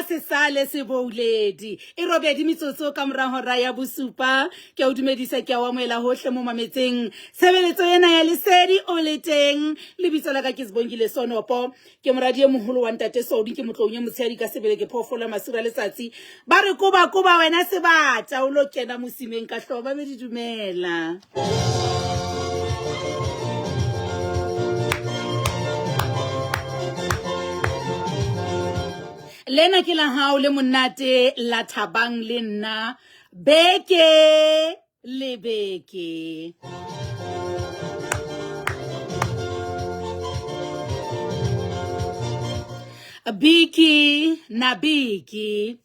Ka se sale sebouledi. E robedi metsotso ka mora hora ya bosupa. Ke a o dumedisa, ke a o amohela hohle mo mametseng tshebeletso ena ya lesedi o le teng. Lebitso la ka ke Sibongile Sonopo. Ke moradi e moholo wa ntate Sodi, ke motloung e motshehadi ka sebele, ke phoofolo ya masira letsatsi. Ba re koba koba wena sebata o lo kena mosimeng ka hloho. Babedi dumela. Lena ke la hao le monate la thabang le nna beke le beke. Biki na biki.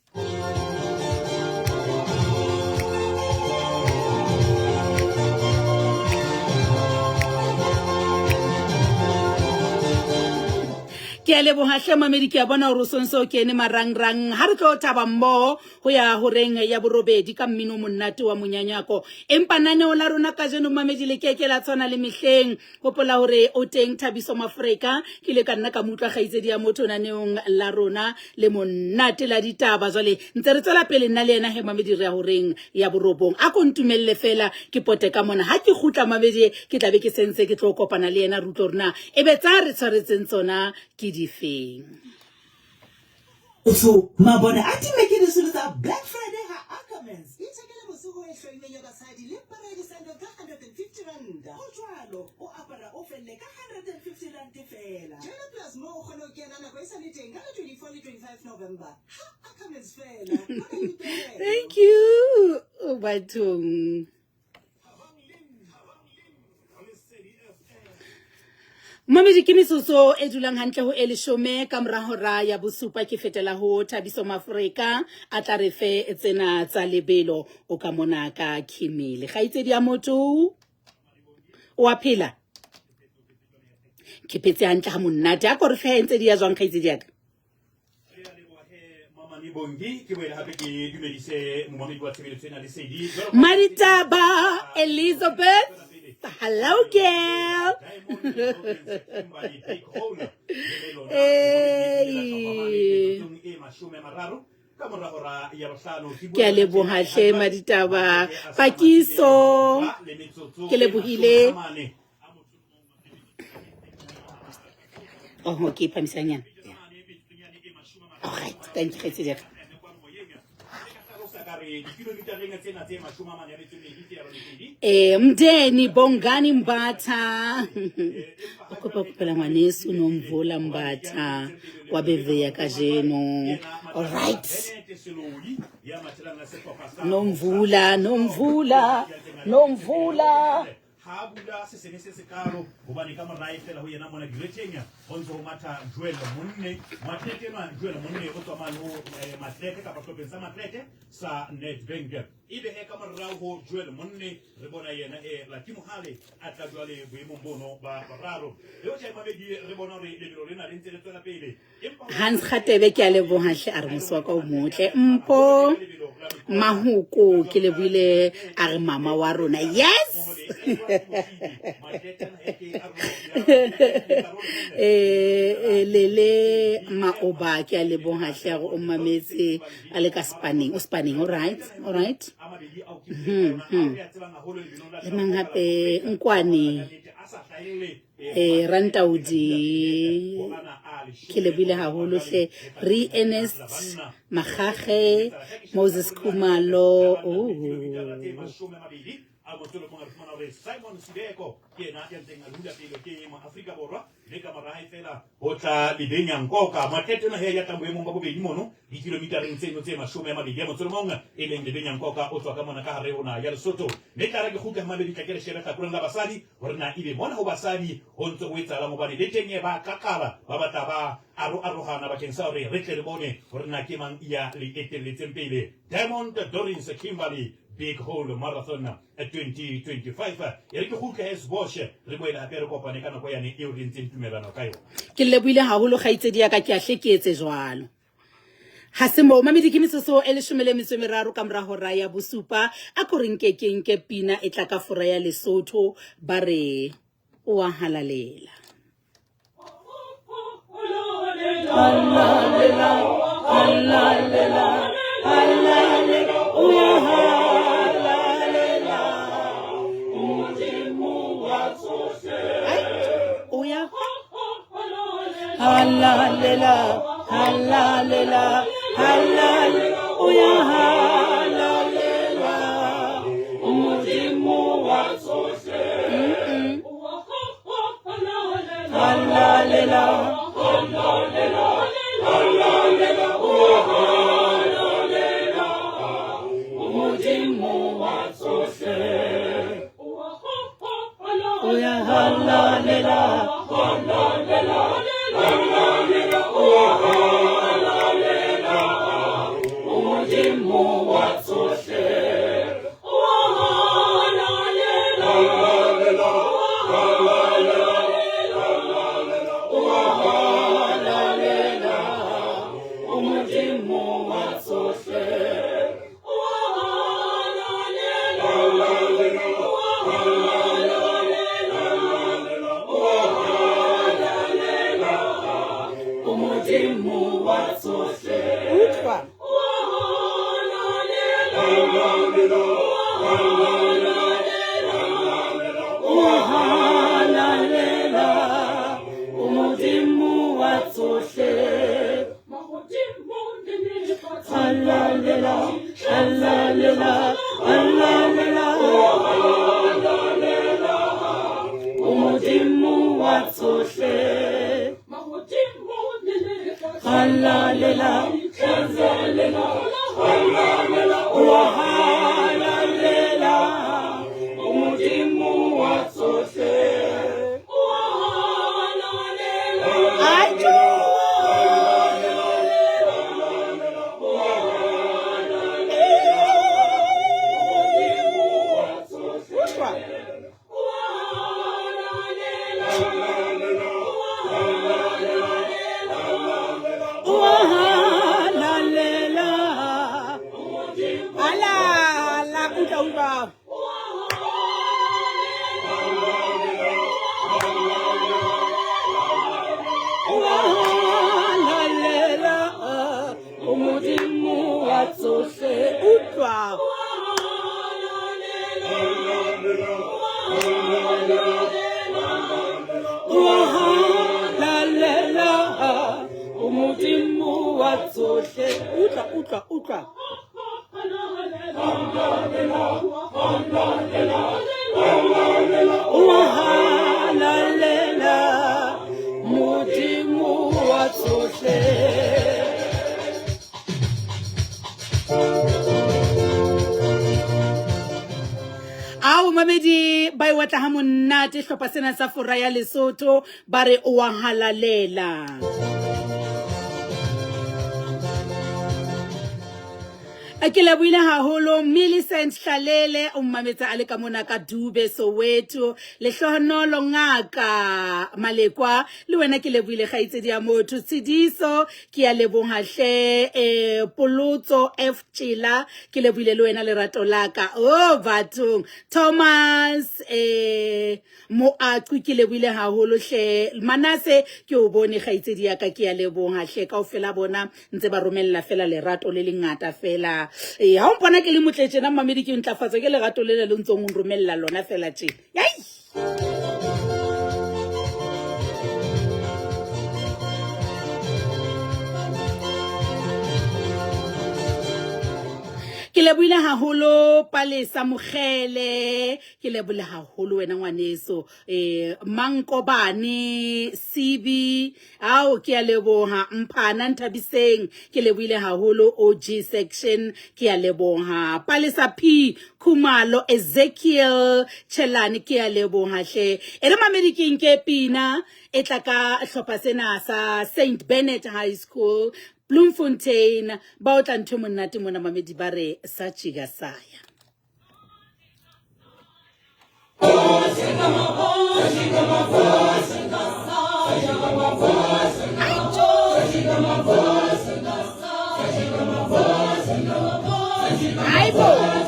Ke a leboga hle mamedi ke a bona gore o sontse o kene marangrang ha re tlo thaba mmoho go ya horeng ya borobedi ka mmino monate wa monyanyako empa naneo la rona kajeno mamedi le keke la tshwana le mehleng Gopola gore o teng Thabiso Mafreka, ke ile ka nna ka mo utlwa kgaitsedi ya motho naneong la rona le monate la ditaba. Jwale ntse re tswela pele nna le yena he mamedi re ya horeng ya borobong. A ko ntumelle fela ke pote ka mona. Ha ke kgutla mamedi ke tla be ke sentse ke tlo kopana le yena re utlwe hore na ebe tsa re tshwaretseng tsona ke difeng. So mabone a time ke disolo tsa Black Friday ha Ackermans. Ithekele mosego e hloilweng ya basadi le para ya disando ka R150. Go jwalo, o apara o felle ka R150 feela. Joina plus mo o kgone ho kena nako e sa le teng ka la 24 le 25 November. Ha Ackermans feela, ho na le dipehelo. Thank you bathong. Momedi ke metsotso e dulang hantle ho e leshome ka mora hora ya bosupa ke fetela ho Thabiso Mafreka a tla re fe tsena tsa lebelo o ka mona ka Khimile. Kgaitsedi ya motho o a phela? Ke phetse hantle ha monate. A ko re fe ntse di ya jwang kgaitsedi ya ka? Maditaba Elizabeth hello girl hey. Ke a leboha hle Maditaba Pakiso ke lebohile Oh, okay, phamisanyana. All right, thank you, kgaitsedi ya ka. Eh, mndeni Bongani Mbatha o kopa kopela ngwaneso Nomvula Mbatha wa Beveya kajeno. All right. Nomvula, Nomvula, Nomvula. Ha a bula sesene se sekaalo, hobane ka morae feela ho yena mona diretheng ho ntse ho matha Joel Monne. Moatlete enwa Joel Monne o tswa mane ho eh, Matlete kapa hlopheng sa Matlete sa Nedbank. Ebe he ka morao ho Joel Monne re bona yena he Lucky Mohale a tla jwale boemong bono ba boraro. Le hoja mamedi re bona hore lebelo lena le ntse le tswela pele Hans Kgatebe ke a leboha hle a re mose wa ka o motle Mpho Mahoko ke lebohile a re mama wa rona yes eh, eh lele maoba ke a leboha hle a re o mametse a le ka spanning o spanning all right all right hmm, hmm. le mang hape nkwane Eh, Rantaudi ke lebohile haholo hle re Ernest Magage Moses Khumalo oh. a motho le mongwe re fumana gore simon sibeko ke ena ya ntseng a lula pele ke moaforika borwa mme ka morae fela ho tla lebenya nkoka moatlete ona he ya tlang boemong ba bobedi mono dikilomitareng tseno tse 20 a motso le mong e leng lebenya nkoka o tswa ka mona ka gare ho naha ya lesotho mme tla re ke kgutle mabedi tla ke re shebe hlakoreng la basadi Hore na ebe mona ho basadi ho ntse ho etsahalang hobane le teng ba qaqala ba batla ba aro-arohana bakeng sa hore re tle re bone hore na ke mang ya le etelletseng pele. Diamond Dorins Kimberley Big Hole Marathon 2025. E re ke kgutle he Sbosh re boele hape re kopane ka nako yane eo re entseng tumelano ka yona. Ke lebohile haholo kgaitsedi ya ka ke a hle ke etse jwalo. Ha se moo mamedi ke metsotso e leshome le metso e meraro ka mora hora ya bosupa a ko re nke ke nke pina e tla ka fora ya Lesotho ba re o a halalela. Halalela, halalela. Halalela, halalela, halalela, o ya halalela, Modimo wa tsohle. Halalela, halalela, halalela, o halalela, Modimo wa tsohle. O ya halalela, halalela, halalela, o halalela, Modimo wa tsohle. O halalela, halalela, halalela, o halalela, Modimo wa tsohle. Utlwa. O halalela, o Modimo wa tsohle. Halalela, halalela, halalela, o Modimo wa tsohle. Halalela, halalela, halalela, o halalela, o Modimo wa tsohle. Utlwa. O Modimo wa tsohle, utlwa. O halalela, o Modimo wa tsohle, utlwa, utlwa, utlwa. O halalela, Modimo wa tsohle. Ao mamedi ba e otla ha monate hlopha sena sa Fora ya Lesotho ba re o a halalela. Ke lebohile haholo Millicent Hlalele o mmametse a le ka mona ka Dube Soweto. Lehlohonolo Ngaka Malekwa le wena ke lebohile kgaitsedi ya motho. Tshidiso ke ya leboha hle eh, Polotso F Tšela ke lebohile le wena lerato laka. Oh bathong Thomas eh Moaqwi ke lebohile haholo hle. Manase ke o bone kgaitsedi ya ka ke ya leboha hle kaofela bona ntse ba romella fela lerato le lengata fela. Ee, ha o mpona ke le motle tjena mmamedi ke ntlafatso ke lerato lena le ntsong o nromella lona fela tje. Yai! Ke lebohile haholo Palesa Mokgele Ke lebohile haholo wena ngwaneso. Eh Mankobane Sibi, ao ke a leboha. Mphana Nthabiseng, ke lebohile haholo. OG section, ke a leboha. Palesa P Khumalo, Ezekiel Chelane, ke a leboha hle. E re mamedi ke nke pina e tla ka hlopha sena sa St Bernard High School Bloemfontein ba otla ntho e monate mona mamedi ba re sa tšiga saya. Aibo!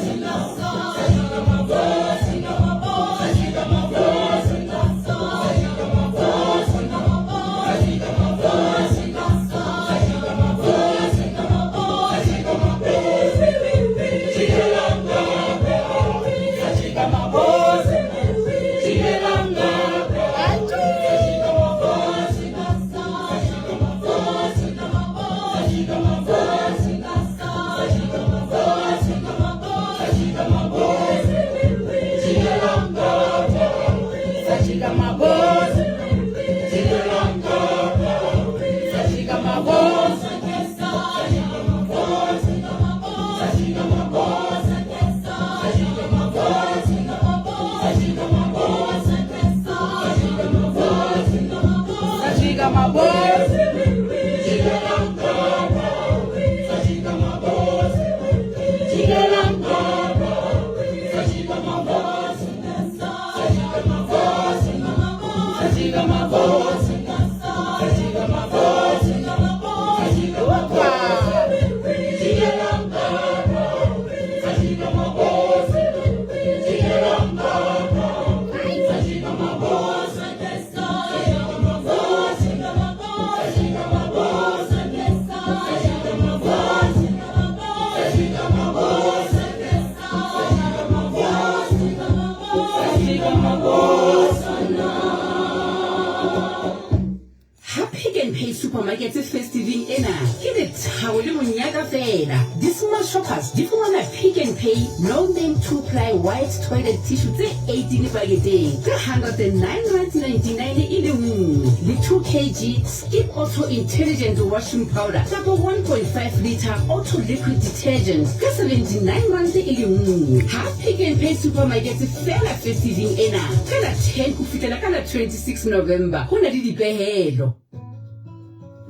Ha Pick n Pay Supermarkets festiving ena ke lethabo le monyaka feela. Di-smart shoppers di fumana Pick n Pay No Name 2-ply white toilet tissue tse 18 paketeng ka R109.99 e le nngwe le 2 kg Skip Auto Intelligent Washing Powder kapa 1.5 litre Auto Liquid Detergent ka R79 e le nngwe. Ha Pick n Pay Supermarkets feela festiving ena ka la 10 ho fihlela ka la 26 November ho na le dipehelo.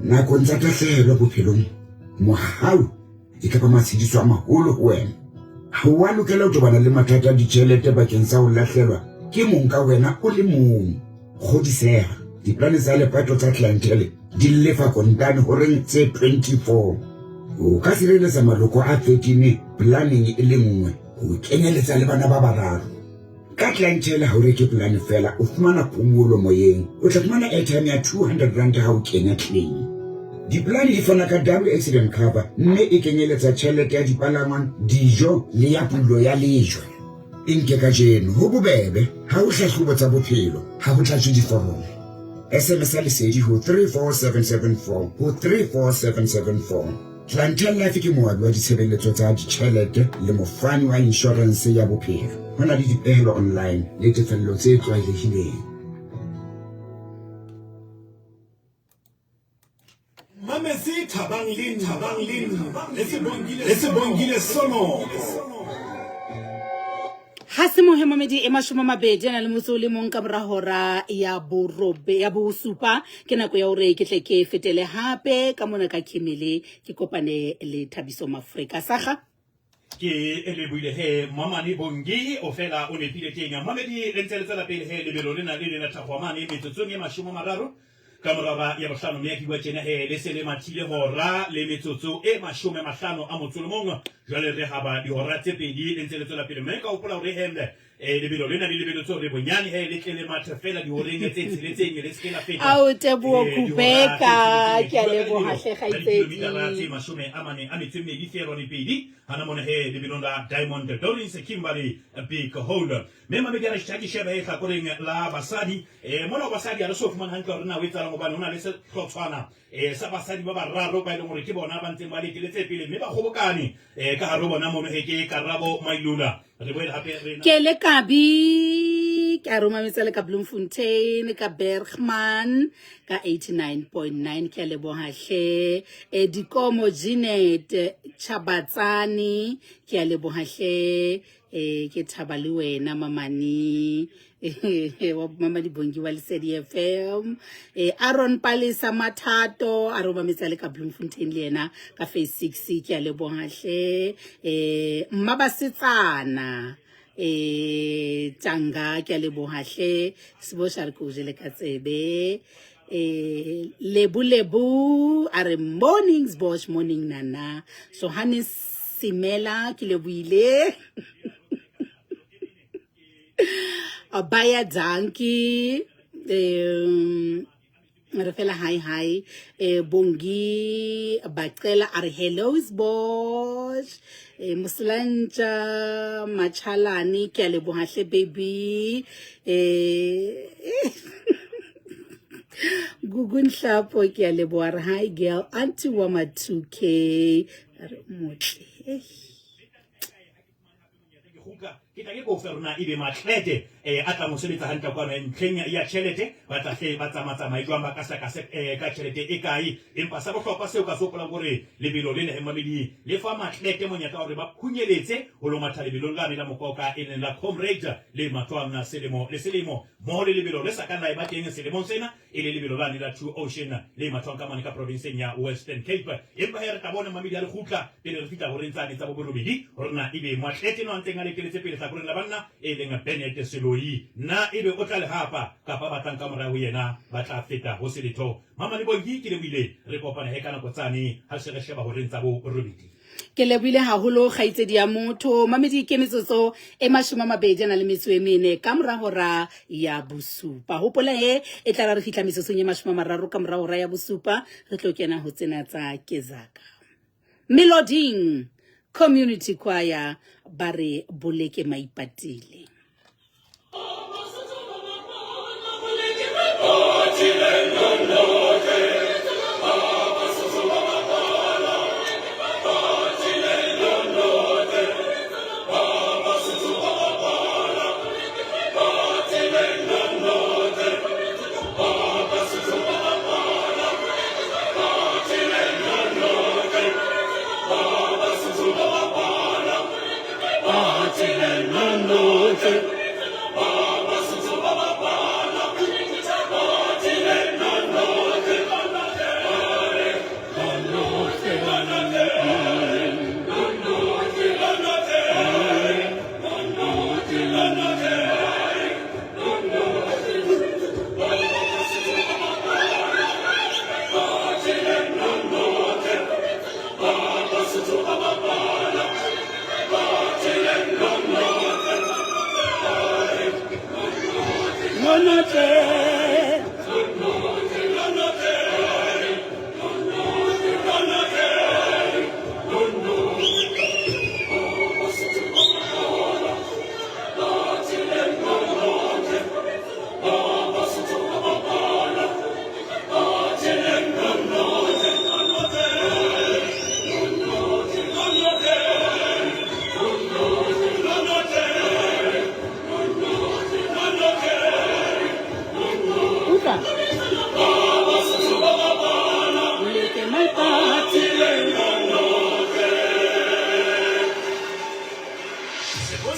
Nakong tsa tahlehelo bophelong, mohau e ka ba matshediso a maholo ho wena. Ha o a lokela ho tobana le mathata a ditjhelete bakeng sa ho lahlelwa ke mong ka wena o le mong. Kgodiseha, diplane tsa lepato tsa Clientele di lefa kontane horeng tse 24. O ka sireletsa maloko a 13 planeng e le nngwe ho kenyeletsa le bana ba bararo. Ka Clientele ha o reke polane feela, o fumana phomolo moyeng. O tla fumana airtime ya 200 rand ha o kenya claim. Dipolane di fana ka double accident cover mme e kenyeletsa tjhelete ya dipalangwang, dijo le ya pulo ya lejwe. E nke kajeno, ho bobebe, ha ho hlahlobo tsa bophelo, ha ho tlatswe diforomo. SMS ya lesedi ho 34774 ho 34774. Clientele Life ke moabi wa ditshebeletso tsa ditjhelete le mofani wa inshorense ya bophelo. Ho na le dipehelo online le tefello tse tlwaelehileng. Mametse Thabang le Thabang le le Sebongile Sonoko. Ha se mohemomedi e 20 a na le motso o le mong ka mora hora ya borobe ya bosupa ke nako ya hore ke tle ke fetele hape ka mona ka khemele ke kopane le Thabiso Mafreka saga ke leboile he mamane bongi o fela o nepile teng mamedi re ntse le tswela pele he lebelo lena le le la thakgoa mane metsotsong e 30 Ka mora hora ya bohlano, mme a ke bua tjena he, le se le mathile hora le metsotso e 51. Jwale re haba dihora tse pedi le ntse le tswela pele. Mme ka hopola hore he, eh, lebelo lena le lebeletswe hore bonyane he le tle le mathe feela dihoreng tse tsheletseng, le se ke la feta, Ao, Teboho eh, dihora tse Kubeka, tsheletseng. ke a Ke bua ka leboha lebelo hle la dikilomitara kgaitsedi. tse 42,2 hana mona he lebelong la Diamond Doris Kimberley Big Hole. Mme mamedi a re tjha ke shebe he hlakoreng la basadi. E, mona ho basadi ha re so fumane hantle hore na ho etsahalang hobane ho na le sehlotshwana e, sa basadi ba bararo ba e leng hore ke bona ba ntseng ba leteletse pele mme ba kgobokane e, ka hare ho bona mono he ke Karabo Mailula. Re boele hape re na Ke le Kabi, ke a roma metsa le ka Bloemfontein, ka Bergman, ka 89.9 ke a leboha hle. E, Dikomo Jeanette Chabatsane, ke a leboha hle. E, ke thaba le wena mamane wa mama dibongi wa Lesedi FM. E, Aaron Palesa Mathato a re o mametsa le ka Bloemfontein le yena ka phase 6 ke a leboha hle. E, mma basetsana e tanga ke a leboha hle sebosha re ke o jele ka tsebe. E, lebu lebu a re mornings bosh morning nana Sohane Simela ke lebohile. Baya danki um re fela hi hi eh Bongi bacela a re hello bosh eh Muslantja Machalani ke a leboha hle baby eh Gugu Nhlapo ke a leboha re hi girl auntie wa ma 2K a re motle. Ke Ke tla ke ko fe rona ebe maatlete a tlang ho sebetsa hantle kwano ntlheng ya tjhelete ba tla hle ba tsamatsamaye jwang ba kasakase ka tjhelete e kae. Empa sa bohlokwa seo ka se hopolang ke hore lebelo le le mamedi le fa maatlete monyetla wa hore ba phunyeletse ho lo matha lebelong lane la mokoka e leng la Comrades le mathwang selemo le selemo mmoho le lebelo le sa kang la eba teng selemong sena e le lebelo lane la Two Ocean le mathwang ka mane ka provinseng ya Western Cape. Empa he re tla bona mamedi ha re kgutla pele re fihla horeng tsane tsa boborobedi hore na ebe moatlete enwa a ntseng a le eteletse pele hlakoreng la banna e leng Bennett Seloi na ebe o tla le hapa kapa ba tlang ka mora ho yena ba tla feta ho se letho. Mamane Bongi ke lebohile re kopane he ka nako tsane ha se re sheba horeng tsa borobedi. Ke lebohile haholo kgaitsedi ya motho. Mamedi ke metsotso e 20 a na le metso e mene ka mora hora ya bosupa. Hopola he e tla ra re fihla metsotsong e 30 ka mora hora ya bosupa re tlo kena ho tsena tsa Kezaka. Meloding Community Choir ba re boleke maipatile.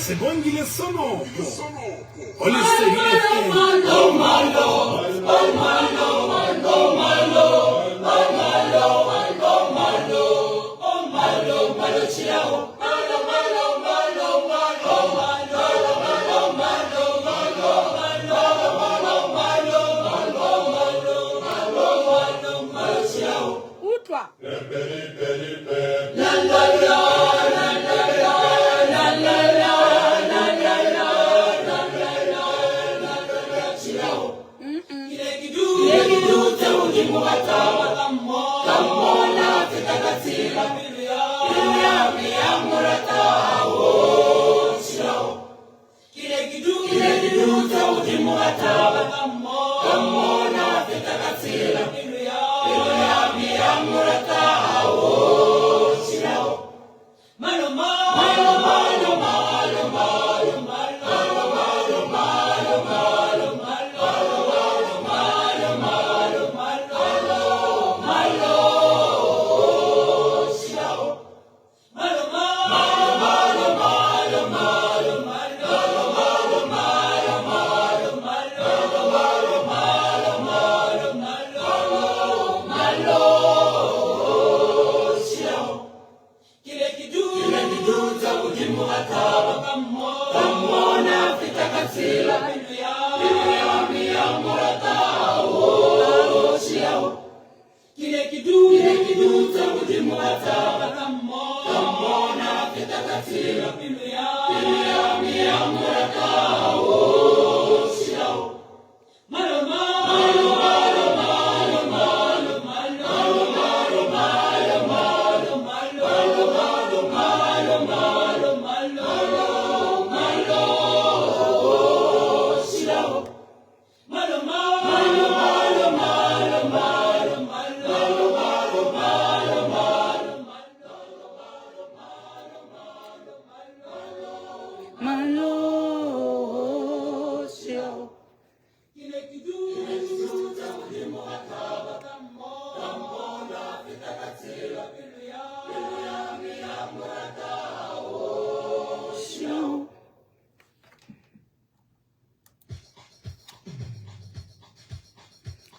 Sebongile Sonoko go Lesedi FM. Utlwa.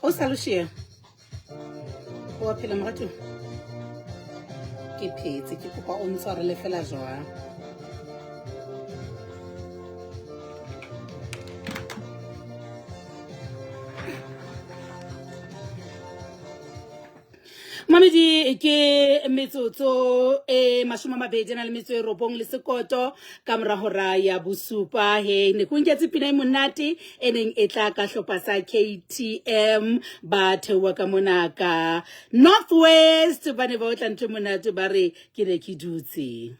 O sa lošea. O wa phela morato. Ke phetse ke kopa o ntshwarele fela jwang. Mamedi ke metsotso e 20 a na le metso e robong le sekoto ka mora hora ya bosupa. He ne ko nketse pina e monate e neng e tla ka hlopha sa KTM ba theoha ka mona ka North West, ba ne ba otla ntho e monate ba re ke ne ke dutse.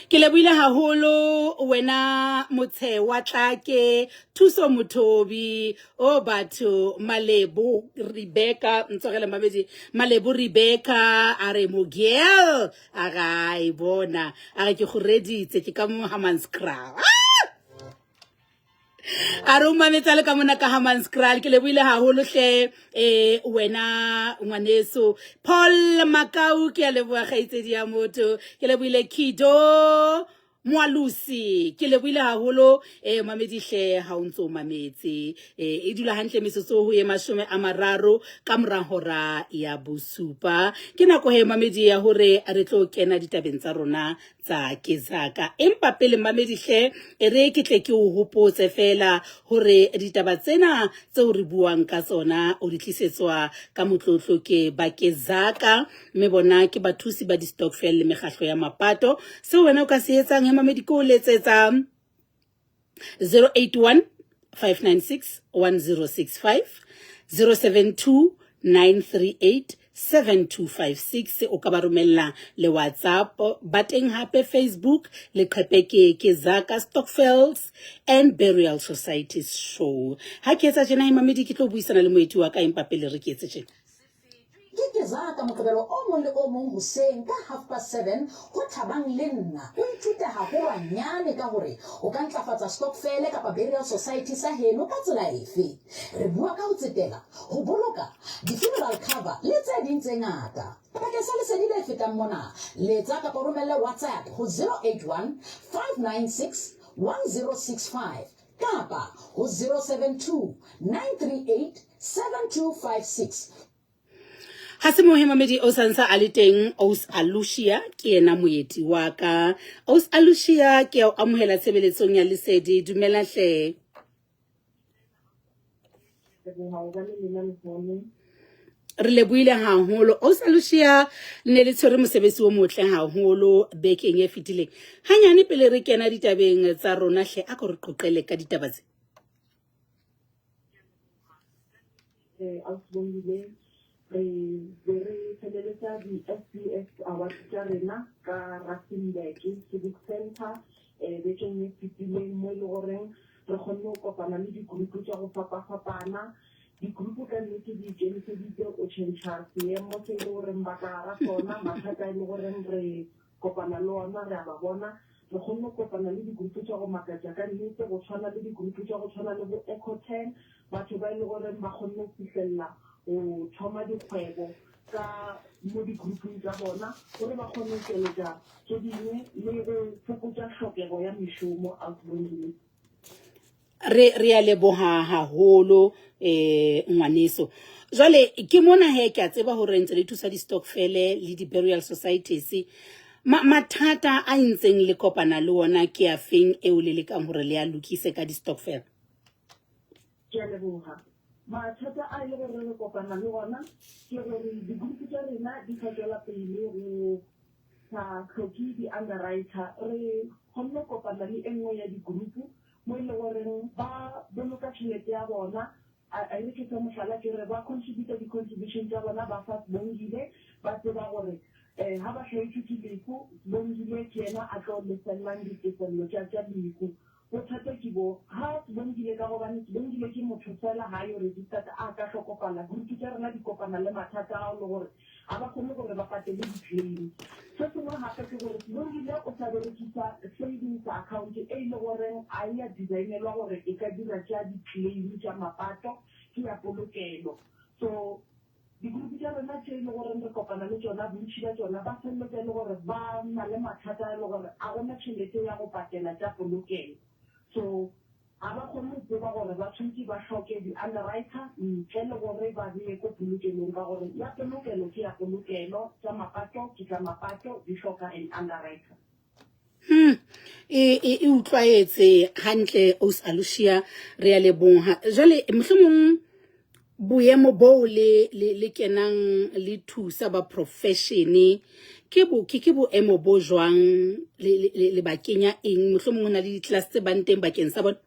Ke lebohile haholo wena motshe wa Tlake, Thuso Mothobi, o batho Malebo Rebecca, ntshwarele mamedi, Malebo Rebecca a re Mogel a ga e bona, a re ke go reditse ke ka mo Hammanskraal. A re o mametsa le ka mona ka Hammanskraal. Ke lebohile haholo hle eh wena ngwaneso Paul Makau, ke a leboha kgaitsedi ya motho. Ke lebohile Kido Moalusi, ke lebohile haholo eh mamedi hle ha o ntso o mametse. Eh e dula hantle metsotso ho ye 30 ka mora hora ya bosupa. Ke nako he mamedi ya hore re tlo kena ditabeng tsa rona tsa Kezaka. Empa pele mamedi hle e re ke tle ke o hopotse fela hore ditaba tsena tseo re buang ka tsona o di tlisetswa ka motlotlo ke ba Kezaka, mme bona ke bathusi ba di-stokvel le mekgahlo ya mapato. Seo wena o ka se etsang he mamedi ke o letsetsa 081 596 1065 072 938 7256. O ka ba romella le WhatsApp, ba teng hape Facebook leqhepe ke Kezaka Stokvels and Burial Societies Show. Ha ke etsa tjena mamedi ke tlo buisana le moeti wa ka, empa pele re ke etse tjena. Ke Kezaka Moqebelo o mong le o mong hoseng ka 7:30 ho Thabang le nna. O ithute haholwanyane ka hore o ka ntlafatsa stokfele kapa burial society sa heno ka tsela efe. Re bua ka ho tsetela, ho boloka, di-funeral cover le tse ding tse ngata. Bakeng sa lesedi le fetang mona, letsa kapa o romelle WhatsApp ho 081 596 1065 kapa ho 072 938 7256. Ha se mohemamedi o santsa a le teng, Aus Alucia ke yena moeti wa ka. Aus Alucia, ke ya o amohela tshebeletsong ya Lesedi. Dumela hle. Re lebohile haholo. Aus Alucia, le ne le tshwere mosebetsi o motle haholo bekeng e fetileng. Hanyane pele re kena ditabeng tsa rona hle, a ko re qoqele ka ditaba tse. Eh, Ausibongile, re be re feleletša di-SBS Awards tša rena ka Rustenburg Civic Centre eh, bekeng e fetileng, mo e le goreng re kgonne go kopana le di-group tša go fapafapana. Di-group ka nnete di ikemiseditse go tšhentšha seemo se e le goreng ba ka gara sona, mathata e le goreng re kopana le ona, re a ba bona. Re kgonne go kopana le di-group tša go makatša ka nnete, go tshwana le di-group tša go tshwana le bo Ecoten, batho ba e le goreng ba kgonne go fihlelela go thoma dikgwebo ka mo di-grouping tša bona gore ba kgone go tšweletša tše dingwe le go fokotša hlokego ya mešomo. Ausi. Re re a leboha haholo eh ngwaneso. Jwale ke mona he ke a tseba hore ntse le thusa di-stokfele le di-burial societies. Ma, mathata a ntseng le kopana le ona ke a feng eo le lekang hore le a lokise ka di-stokfele? Ke a leboha. Mathata a e le gore re kopana le ona ke gore di-group tša rena di sa tšwela pele go sa hloke di-underwriter. Re kgonne go kopana le e nngwe ya di-group mo e le goreng ba boloka tšhelete ya bona. A e re ke fe mohlala, ke re ba contributa di-contribution tša bona ba fa Sibongile, ba tseba gore um ga ba hlaetšwe ke lehu, Sibongile ke yena a tlo lefellang ditefello tša tša lehu. Bothata ke bo, ga Sibongile ka gobane Sibongile ke motho fela ga a yo registered a ka hlokofala, group tša rena di kopana le mathata ao le gore Ga ba kgone gore ba patele di-claim. Se sengwe gape ke gore Sibongile o sa berekisa savings account e e le goreng ga e ya design-elwa gore e ka dira tša di-claim tša mapato, ke ya polokelo. So di-group tša rena tše e le goreng re kopana le tšona, bontši bja tšona ba feleletša e le gore ba na le mathata a e le gore ga gona tšhelete ya go patela tša polokelo. So. Ga ba kgone go tseba gore ba tshwanetše ba hloke di-underwriter ntle le gore ba bee ko polokelong ka gore ya polokelo ke ya polokelo, tša mapato ke tša mapato, di hloka an underwriter. Hmm. E, e, e utlwaetse hantle Aus Alucia re ya leboha. Jwale mohlomong boemo boo le le le kenang le thusa ba profession ke bo ke ke boemo bo jwang le le le ba kenya eng mohlomong ho na le di-class tse bang teng bakeng sa bona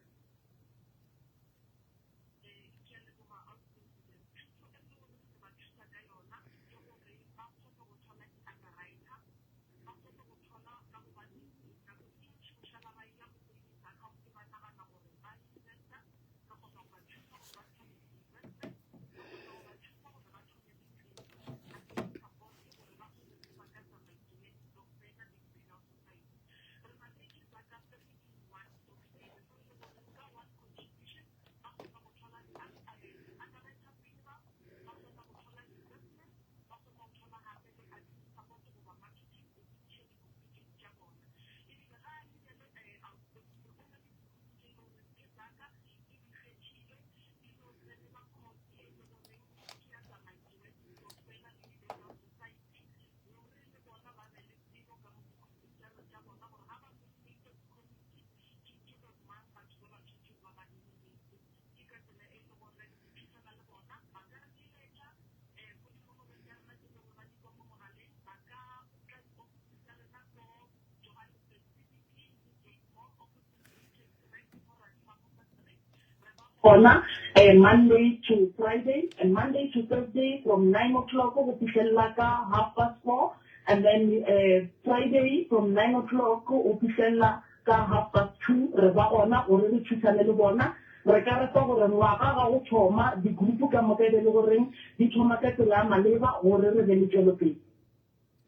Gona eh, Monday to Friday and Monday to Thursday from 9 o'clock go fihlelela ka half past 4 and then eh, Friday from 9 o'clock go fihlelela ka half past 2 re ba gona gore re thusane le bona. Re ka rata gore ngwaga ga go thoma di-group ka moka e be le goreng di thoma ka tsela ya maleba gore re be le tšwelopele.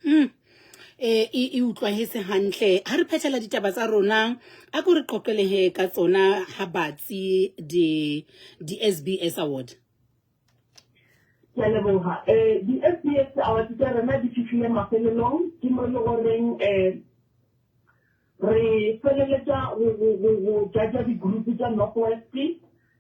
Mm. E, e, e utlwahetse hantle ha re phethela ditaba tsa rona a ko re qoqele he ka tsona ha batsi di di SBS award ke a leboga um di-sbs awards tsa rena di fihlile mafelelong ke mo e le goreng um Re feleletša go, go, go, go judger di-group tša North West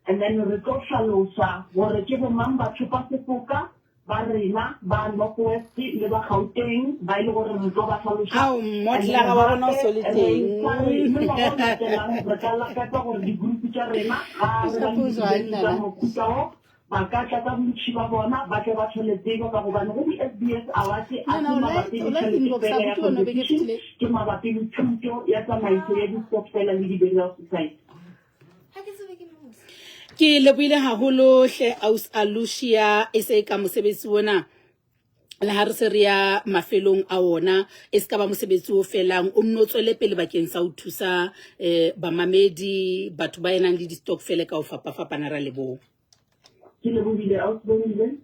and then re tlo hlaloša gore ke bo mang bathopasefoka ba rena ba North West le ba Gauteng ba e le gore re tlo ba hlaloša. Ao, And then mmotlana wa rona o gape so le re teng. sa re le ngwaga o latelang re ka lakatsa gore di-group tša rena ga re ba Shapo le jwang, di-event tša Nana? mohuta wo Ba ka tla ka bontši ba bona ba tle ba thole tsebo ka gobane go di-SBS Awards a Nana, se o la mabapi o le la tšhelete inbox fela ya abuti ona beke e competition, fetileng. ke mabapi le thuto ya tsamaiso ya distokfela le di-burial society. Ke lebohile haholo hle aus Alucia e se ka mosebetsi ona le ha re se re ya mafelong a ona e se ka ba mosebetsi o felang o nno tswele pele bakeng sa ho thusa eh bamamedi batho ba enang le di-stokfele ka ho fapafapana ra leboha. Ke lebogile Ausbongile.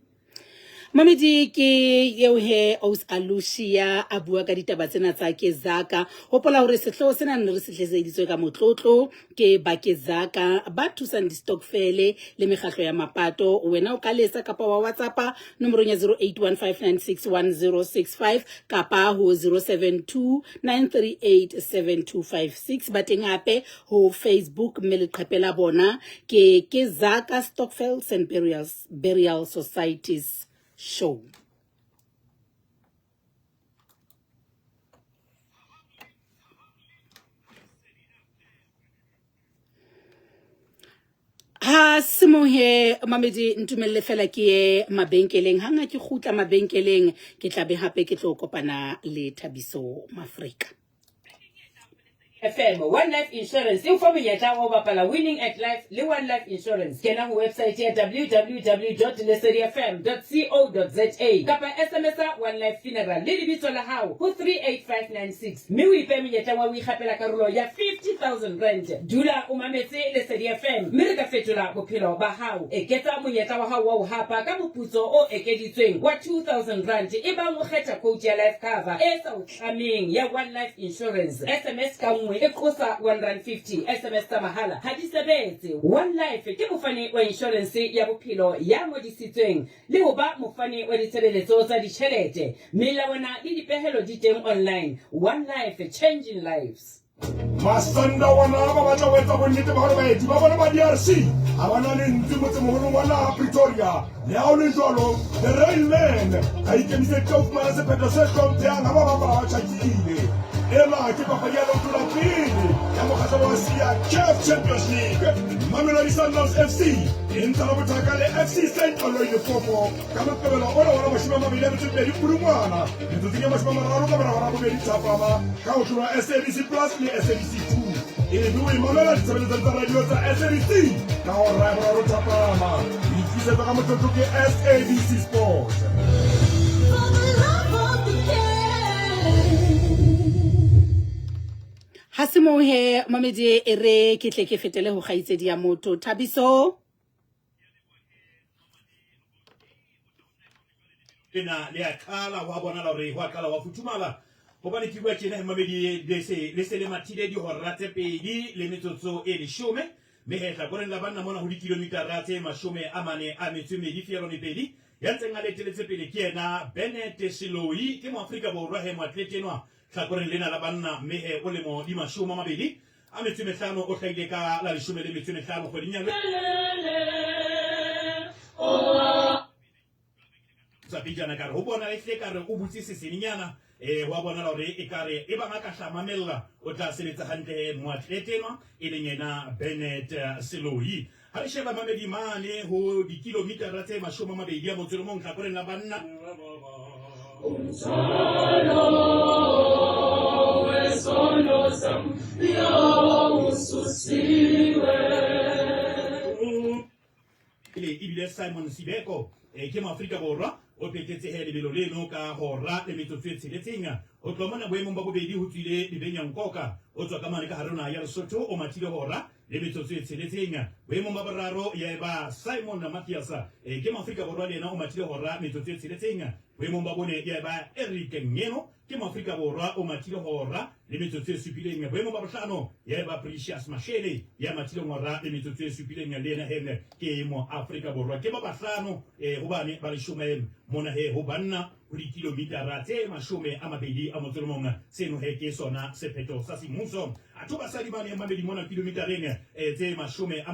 Mamedi ke eo he Aus Alucia a bua ka ditaba tsena tsa Kezaka. Hopola hore sehlooho sena ne re se tliseditswe ka motlotlo ke ba Kezaka ba thusang di-stokfele le mekgahlo ya mapato. Wena o ka letsa kapa wa WhatsAppa nomorong ya 0815961065 kapa ho 0729387256. Ba teng hape ho Facebook mme leqhepe la bona ke ke Zaka Stokvels and Burials, Burial Societies Show. ha semohe mamedi ntumelle fela ke ye mabenkeleng ha nga ke kgutla mabenkeleng ke tla be hape ke tlo kopana le Thabiso Mafrika FM, One Life Insurance e o fa monyetla wa ho bapala Winning at Life le One Life Insurance. Kena ho website ya www.lesedifm.co.za kapa SMS-a One Life Funeral le lebitso la hao ho 38596 mme o ipehe monyetleng wa ho ikgapela karolo ya R50 000. Dula o mametse Lesedi FM mme re ka fetola bophelo ba hao. Eketsa monyetla wa hao wa ho hapa ka moputso o ekeditsweng wa R2000 ebang o kgetha quote ya life cover e sa o Tlameng ya One Life Insurance, SMS ka nngwe e qosa R1.50. SMS tsa mahala ha di sebetse. One Life ke mofani wa inshorense ya bophelo ya ngodisitsweng le ho ba mofani wa ditshebeletso tsa ditjhelete. Melawana le dipehelo di teng online. One Life, changing lives. Masandawana ba batla go etsa bonnete ba gore baeti ba bona ba DRC ga ba na lentswe motsemogolong wa naga Pretoria. Le ha ho le jwalo, The Rainmen ba ikemiseditse ho fumana sephetho se hlomphehang ha ba bapala ba tjhakile. Ena ke papadi ya leoto la pele ya mokgahlelo wa Sia CAF Champions League. Mamelodi Sundowns FC e ntshana bothaka le FC Saint Eloi Lupopo ka Moqebelo ona wa la 28 Pudungwana metsotsong ya 30 ka mora hora ya bobedi thapama ka ho tlolwa SABC Plus le SABC 2. Ebe o e mamela ditshebeletsong tsa radio tsa SABC ka hora ya boraro thapama. O itlisetswa ka motlotlo ke SABC Sport. Ha se moo he mamedi e re ke tle ke fetele ho kgaitsedi ya motho Thabiso. Lena le a qala wa bonala hore ho a qala wa futhumala hobane ke bua tjena mamedi le se le se le mathile dihora tse pedi le metsotso e leshome mme he hlakoreng la banna mona ho dikilomitara tse 44 a metso e medi feelwane pedi ya ntseng a leteletse pele ke yena Bennett Seloi ke moafrika borwa he moatlete enwa hlakoreng lena la banna mme he o lemo di 20 a metso e mehlano o hlahile ka la leshome le metso e mehlano kgweding ya tsa pejana ka re ho bona ehle ka re o butse seseninyana eh wa bonala hore e ka re e bang a ka hla mamella o tla sebetsa hantle moatlete enwa e leng yena Bennett eh, Seloi ha re sheba mamedi mane ho dikilomitara tse 20 a motso le mong hlakoreng la banna Pele ebile Simon Sibeko eh, ke Moafrika Borwa o phethetse he lebelo leno ka hora le metsotso e tsheletseng. Ho tloha mona boemong ba bobedi ho tswile Lebenya Nkoka o tswa ka mane ka hare ho naha ya Lesotho o mathile hora le metsotso e tsheletseng. Boemong ba boraro ya eba Simon Mathias eh, ke Moafrika Borwa le yena o mathile hora metsotso e tsheletseng. Boemong ba bone ya eba Eric Ngeno ke Moafrika Borwa o mathile hora le metsotso e supileng. Boemong ba bohlano ya eba Precious Mashele ya mathileng hora le metsotso e supileng le yena he ke Moafrika Borwa. Ke ba bahlano eh, hobane ba leshome mona he ho banna ho dikilomitara tse 20 a motso le mong. Seno he ke sona sephetho sa semmuso. Atho basadi ba neng mabedi mona kilometereng eh, tse 40 a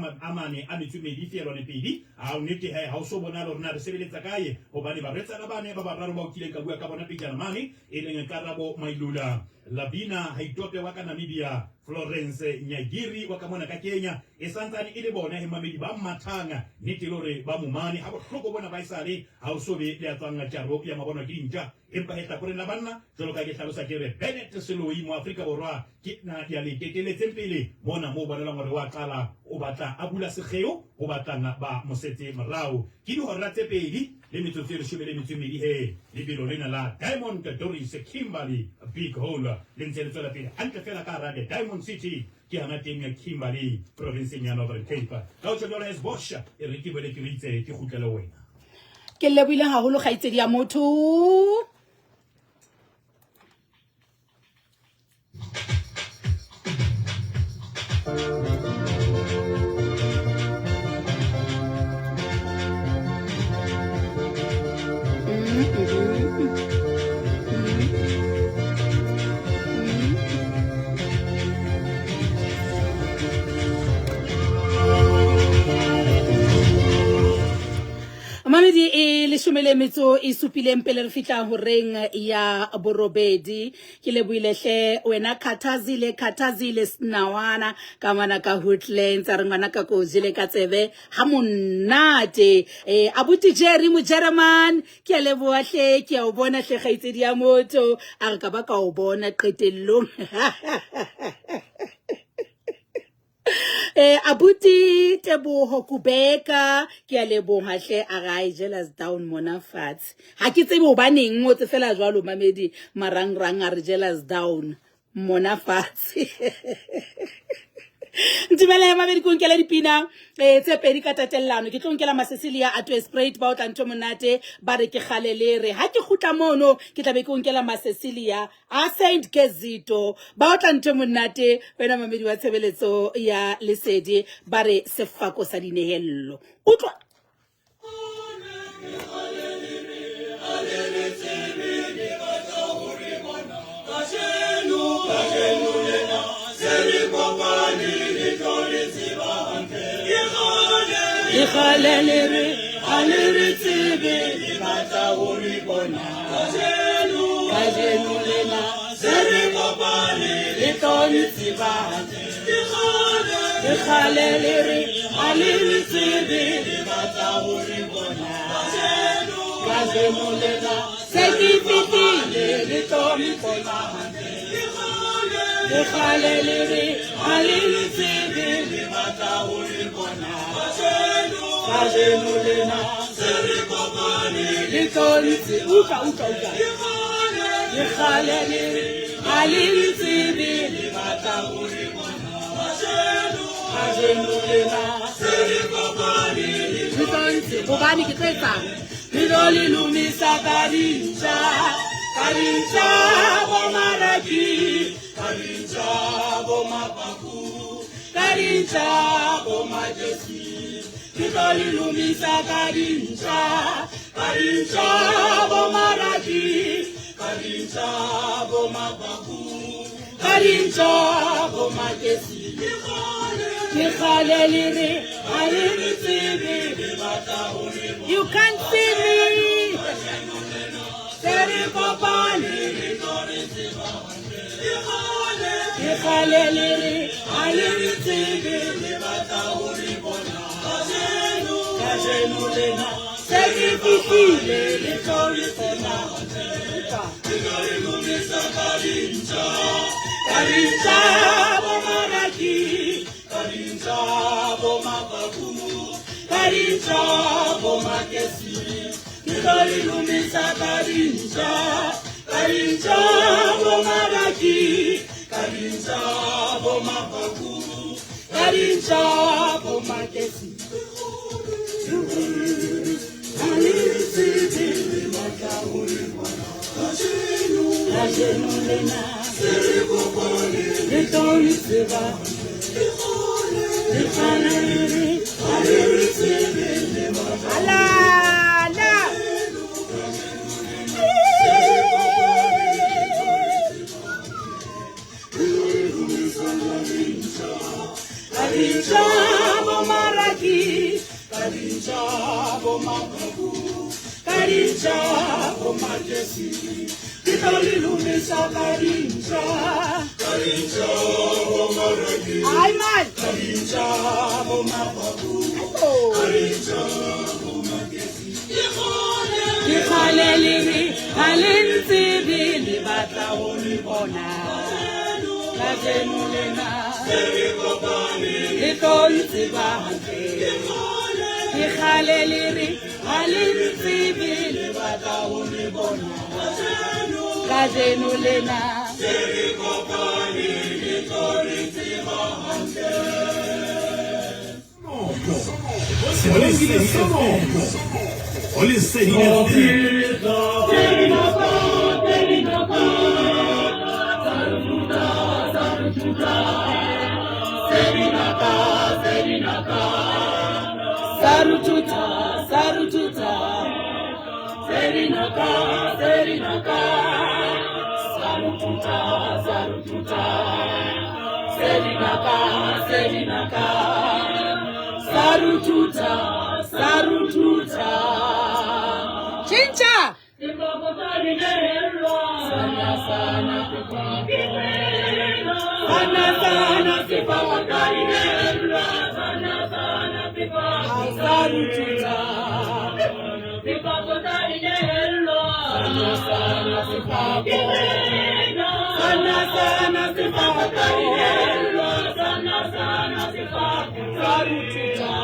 metso e medi feelwane pedi. Ao nnete he ha o so bonale hore na re sebeletsa kae hobane barwetsana bane ba bararo ba o kileng ka bua ka bona pejana mane e leng Karabo Mailula, Labina Haitope wa ka Namibia, Florence Nyagiri wa ka mona ka Kenya e santsane e le bona he mamedi ba mathang nnete le hore ba momane ha bohloko bona ba esale ha o so be le ya tswang tjaro ya mabonwa ke dintja. Empa he hlakoreng la banna jwalo ka ke hlalosa ke re Bennett Seloi Moafrika Borwa ke na ya le keteletseng pele mona moo bolelang hore wa qala o batla a bula sekgeo ho batlang ba mosetse morao. Ke dihora tse pedi le metsotso e leshome le metso e mmedi he lebelo lena la Diamond Doris Kimberley Big Hole le ntse le tswela pele hantle fela ka hara the Diamond City ke hana teng ya Kimberley provinseng ya Northern Cape. Ka ho tjho jwalo as Bosch e re ke boele ke re itse ke kgutlele wena. Ke lebohile haholo kgaitsedi ya motho. Mamedi e leshome le metso e supileng pele re fihla horeng ya borobedi ke lebohile hle wena khathazile khathazile senawana ka ngwana ka Hoodlands a re ngwana ka ko jele ka tsebe ha monate eh abuti Jerry Mojereman ke a leboha hle ke a o bona hle kgaitsedi ya motho a re ka ba ka o bona qetellong Eh abuti Teboho Kubeka ke a leboha hle a re ai jealous down mona fatshe ha ke tsebe hobaneng ngotse fela jwalo mamedi marangrang a re jealous down mona fatshe ntumele mamedi ko nkela dipina eh tse pedi ka tatellano ke tlo nkela masesilia a twe sprayed ba o tla ntho monate ba re ke kgale le re ha ke kgutla mono ke tla be ke o nkela masesilia a Saint Kezito ba o tla ntho monate wena mamedi wa tshebeletso ya lesedi ba re sefako sa dinehello utlwa kgale le re ga le re tsebe le batla go re bona kajeno lena se re kopane le tlo ntseba ke kgale le re ga le re tsebe le batla go re bona kajeno lena se ke fetile le tlo mpona Le kgale le re ga le le tsebe le batla go le bona kajeno lena se re kopane le tlo le tse utlwa utlwa utlwa le kgale le re ga le le tsebe le batla go le bona kajeno lena se re kopane le tlo ntse gobane ke tlo etsang Re tlo le lomisa ka dintša, ka dintša bo maraki, ka dintša bo mapaku, ka dintša bo majesi. Re tlo le lomisa ka dintša, ka dintša bo maraki, ka dintša bo mapaku, ka dintša bo majesi. Ke kgale le re ga le re tsebe le batla go re You can't see me. Se re kopane re tlo re tseba Ke kgale le re ga le re tsebe le batla go re bona kajeno lena se ke fihlile le tlo re bona Ka dintša bo maraki, ka dintša bo mabaku, ka dintša bo makesi, ke tlo le lomisa ka dintša, ka dintša bo maraki, ka dintša bo mabaku, ka dintša bo makesi. Ai man. Ke kgale le re ga le ntsebe le batla go le bona kajeno lena le tlo ntseba hantle ke kgale le re ga le ntsebe le batla go le bona kajeno lena Sarututa, sarututa, serinaka, serinaka, sarututa, sarututa, serinaka, serinaka, sarututa, sarututa. Chincha! Sana sana sana sana sarututa. Sana sana sarututa. Sana sana sarututa. Sarututa.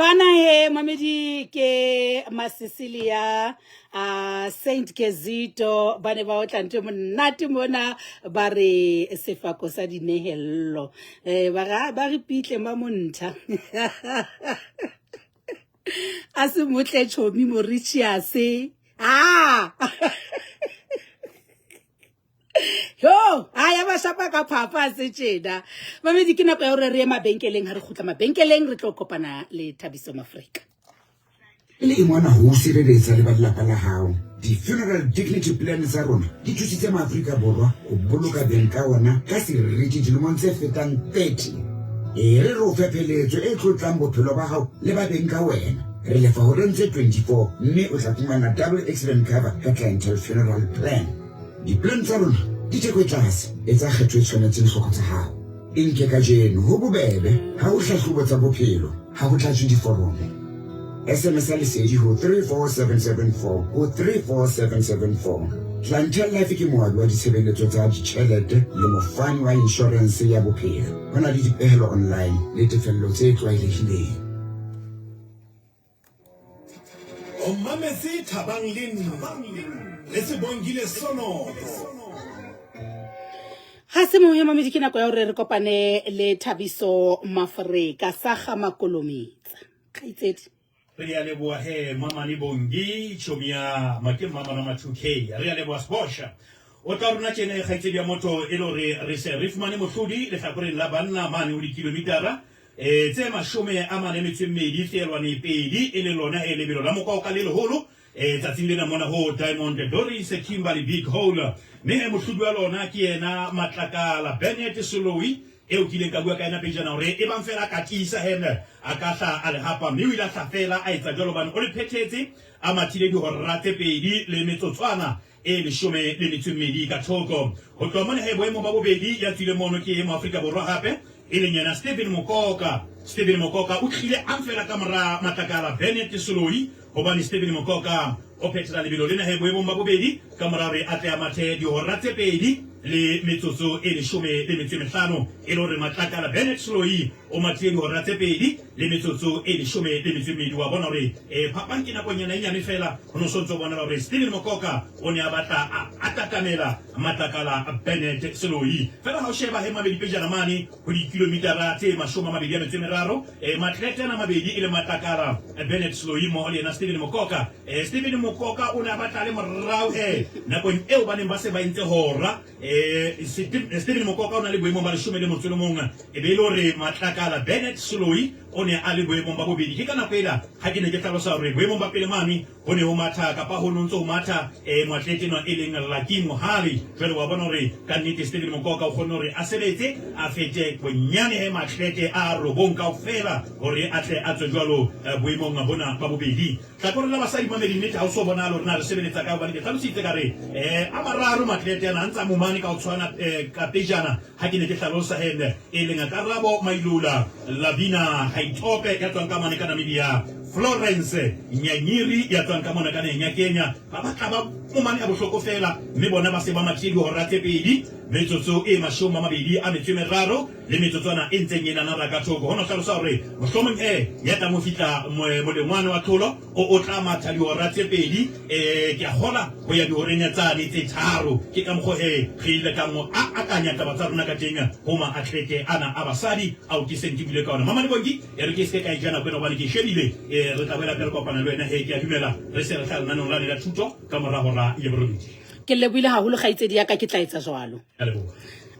Bana he mamedi ke Masisilia a Saint Kezito ba ne ba otla ntho e monate mona ba re sefako sa dinehello eh ba ga ba re pitle ba montha a se motle chomi Mauritius ah yo a ya ba shapa ka phapha se tjena mamedi ke nako ya gore re ye mabenkeleng ha re kgutla mabenkeleng re tlo kopana le Thabiso Mafrika E le engwana ho o sireletsa le ba lelapa la hao. Di-funeral dignity plan tsa rona di thusitse maAfrika Borwa ho boloka beng ka ona ka seriti dilemong tse fetang 30. E re re o fe pheletso e tlotlang bophelo ba hao le ba beng ka wena. Re lefa horeng tse 24 mme o tla fumana double accident cover ka Clientele Funeral Plan. Di-plan tsa rona di theko e tlase, etsa kgetho e tshwanetseng hloko tsa hao. E nke kajeno, ho bobebe, ha ho hlahlobo tsa bophelo, ha ho tlatswe diforomo. SMS-a Lesedi ho 34774 ho 34774. Clientele Life ke moabi wa ditshebeletso tsa ditjhelete le mofani wa inshorense ya bophelo. Ho na le dipehelo online le tefello tse tlwaelehileng. O mametse Thabang le nna le Sebongile Sonoko. Ga se mongwe mamedi ke nako ya gore re kopane le Thabiso Mafreka sa ga Makolometsa. Kgaitsedi. Re a leboa he Mamane Bongi tšhomi ya make mmamana ma 2K. Re a leboa Sbosha. O tla rona tjene kgaitsedi ya motho e le gore re se re fumane mohlodi lehlakoreng la banna mane o dikilomitara E, tse 42 feelwane pedi e le lona he lebelo la mokoka le leholo e, tsatsing lena mona ho Diamond Doris Kimberly Big Hole mme he mohlodi wa lona ke yena Matlakala Bennett Soloi eo ke ileng ka bua ka yena pejana hore e bang fela a ka tiisa he a ka hla a le hapa mme o ile a hla fela a etsa jwalo hobane o le phethetse a mathile dihora tse pedi le metsotswana e leshome le metso e mmedi ka thoko. Ho tloha mona he boemo ba bobedi ya tswile mono ke Moafrika Borwa hape e leng yena Stephen Mokoka. Stephen Mokoka o tlile hang fela ka mora matlakala Bennett Soloi hobane Stephen Mokoka o phethela lebelo lena he boemong ba bobedi ka mora hore a tle a mathe dihora tse pedi le metsotso e leshome le metso e mehlano e le hore matlakala Bennett Soloi o mathile dihora tse pedi le metsotso e leshome le metso e mmedi. Wa bona hore eh, phapang ke nakonyana e nyane fela. Ho no sontso bonala hore Stephen Mokoka o ne a batla a atatamela matlakala a Bennett Seloi. Fela ha o sheba he mabedi pejana mane ho dikilomitara tse 23 a metso e meraro, eh, matlete ana mabedi e le matlakala Bennett Seloi mmoho le yena Stephen Mokoka. Eh, Stephen Mokoka o ne a batla le morao he nakong eo ba neng ba se ba entse hora. Eh, Stephen Mokoka o na le boemong ba leshome le motso le mong e be e le hore matlakala Bennett Soloi o ne a le boemong ba bobedi. Ke ka nako ela ha ke ne ke hlalosa hore boemong ba pele mane ho ne ho matha kapa ho no ntse ho matha eh, moatlete enwa e leng Lucky Mohale. Jwale wa bona hore ka nnete Stephen Mokoka o kgonne hore a sebetse a fete bonyane he maatlete a robong kaofela hore a tle a tswe jwalo eh, boemong bona ba bobedi. Hlakoreng la basadi mamedi nnete ha o so bonahale hore na re sebeletsa kae hobane ke hlalositse ka re um a mararo matlete ana a ntse a momane ka ho tshwana um ka pejana ha ke ne ke hlalosa he e leng Karabo Mailula Lavina Haitope ya tswang ka mane ka Namibia Florence Nyanyiri ya tswang ka mona ka naheng ya Kenya ba batla ba momane a bohloko fela mme bona ba se ba mathile dihora tse pedi metsotso e 28 a metso e meraro. le metsotswana e ntseng e nanara ka thoko. Go no hlalosa gore mohlomong e ya tlang go fihla molengwane wa tlholo o o tla matha dihora tse pedi, e ke a kgola go ya dihoreng tsane tse tharo. Ke ka mokgo he re ile ka mo a akanya taba tsa rona ka teng go maatlete ana a basadi ao ke seng ke buile ka ona. Mamane Bongi, e re ke se ke ka e ja nako ena gobane ke shebile e re tla boela hape re kopana le wena he ke a dumela re se re tla lenaneong lane la thuto ka mora hora ya borobedi. Ke lebohile haholo kgaitsedi ya ka, ke tla etsa jwalo. Ke a leboha.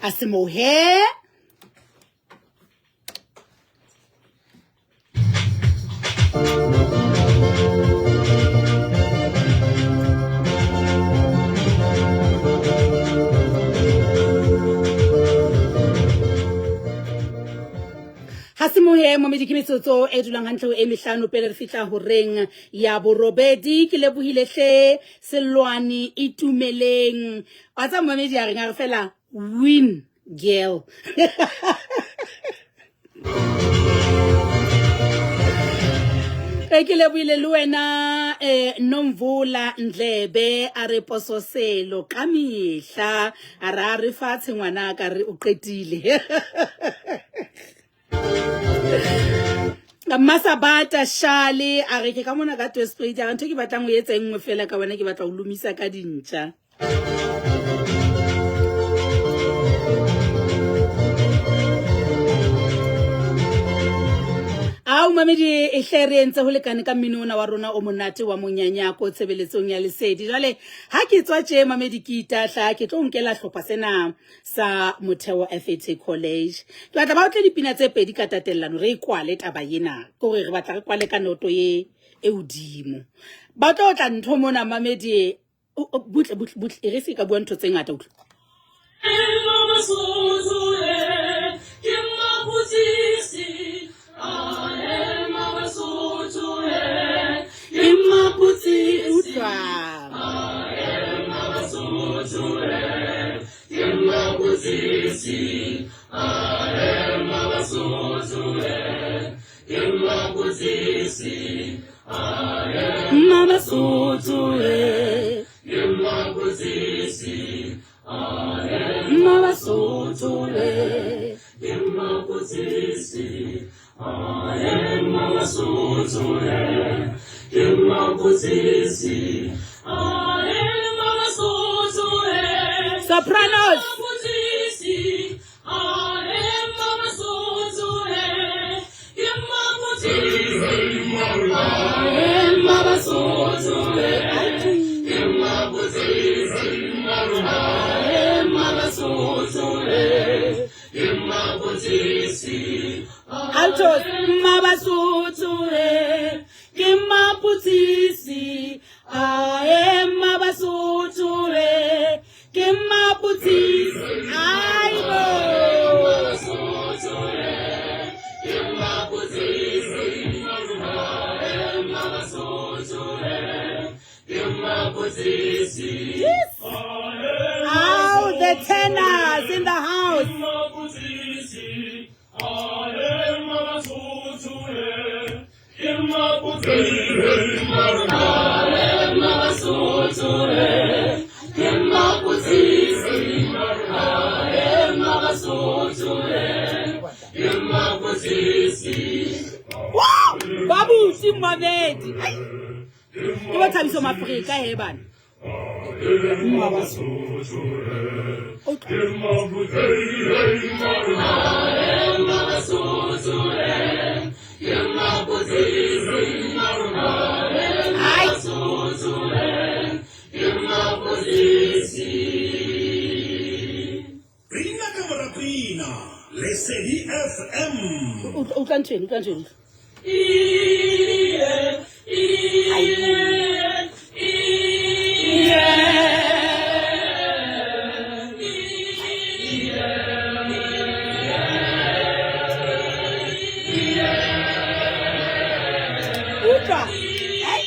A se moo he. Ga se mohe momedi ke metsotso e dulang hantle ho e mehlano pele re fihla horeng ya borobedi. Ke lebohile hle Selwane Itumeleng. Wa tseba momedi a reng a re fela win girl. E ke lebohile le wena eh Nomvula Ndlebe a re pososelo ka mehla a re a re fatshe ngwana ka re o qetile. Masabata Shale a re ke ka mona ka Tweespruit a re ntho ke batlang o etsa e nngwe fela ka wena ke batla o lomisa ka dintja. Ao mamedi e hle re entse ho lekane ka mmino ona wa rona o monate wa monyanyako tshebeletsong ya lesedi. Jwale ha ke tswa tje mamedi ke itahla ke tlo nkela hlopha sena sa Motheo FET College. Ke batla ba otle dipina tse pedi ka tatellano re e kwale taba ena. Ke hore re batla re kwale ka noto e e hodimo. Ba tlo tla ntho mona mamedi butle butle butle e re se ka bua ntho tse ngata utlwa. Utlwa. Mabasotho eh. Mabasotho eh. Sopranos. Altos Mabasotho eh, ke maputsisi ae Mabasotho eh, ke maputsisi aibo Yes. Oh, the tenors in the house. Wow! Babusi Mmamedi. Ai. Ke ba Thabiso Mafrika he bana. Pina ka mora pina, Lesedi FM. Utlwa ntho eno, utlwa ntho eno. Utlwa. Ai.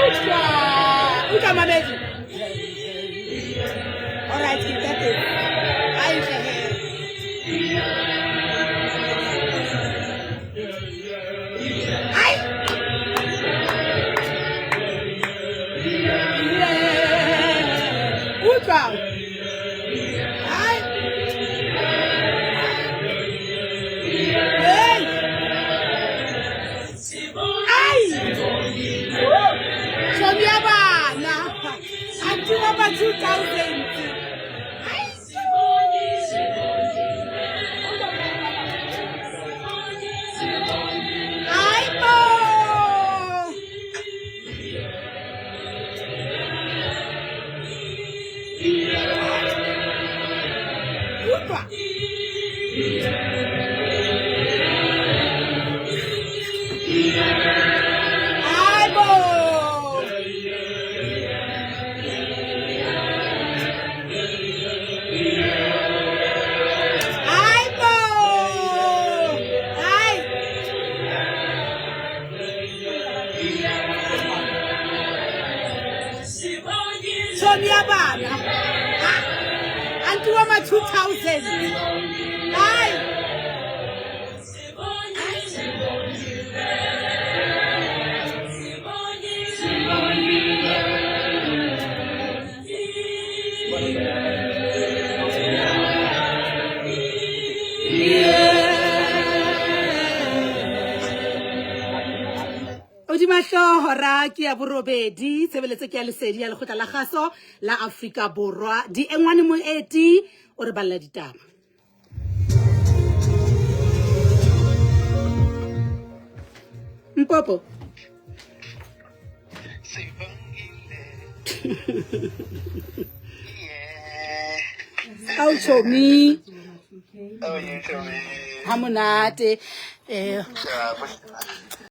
Utlwa. Utlwa mamedi. All right, ke tate. Ai hle he. Utlwa. Ai. Hey. Ai. Tšhomi ya bana. A tuma ba 2000. Ai. Ai bo. Utlwa. Ai bo. Ai bo. Ai. Tšhomi ya bana. Ah, Anti wa ma 2000. Ai. Hodima hlooho ra ke ya borobedi tshebeletso ke ya lesedi ya lekgotla la kgaso la Afrika Borwa diengwane moeti o re balla ditaba. Mpopo. Ao chomi. Ha monate. Eh.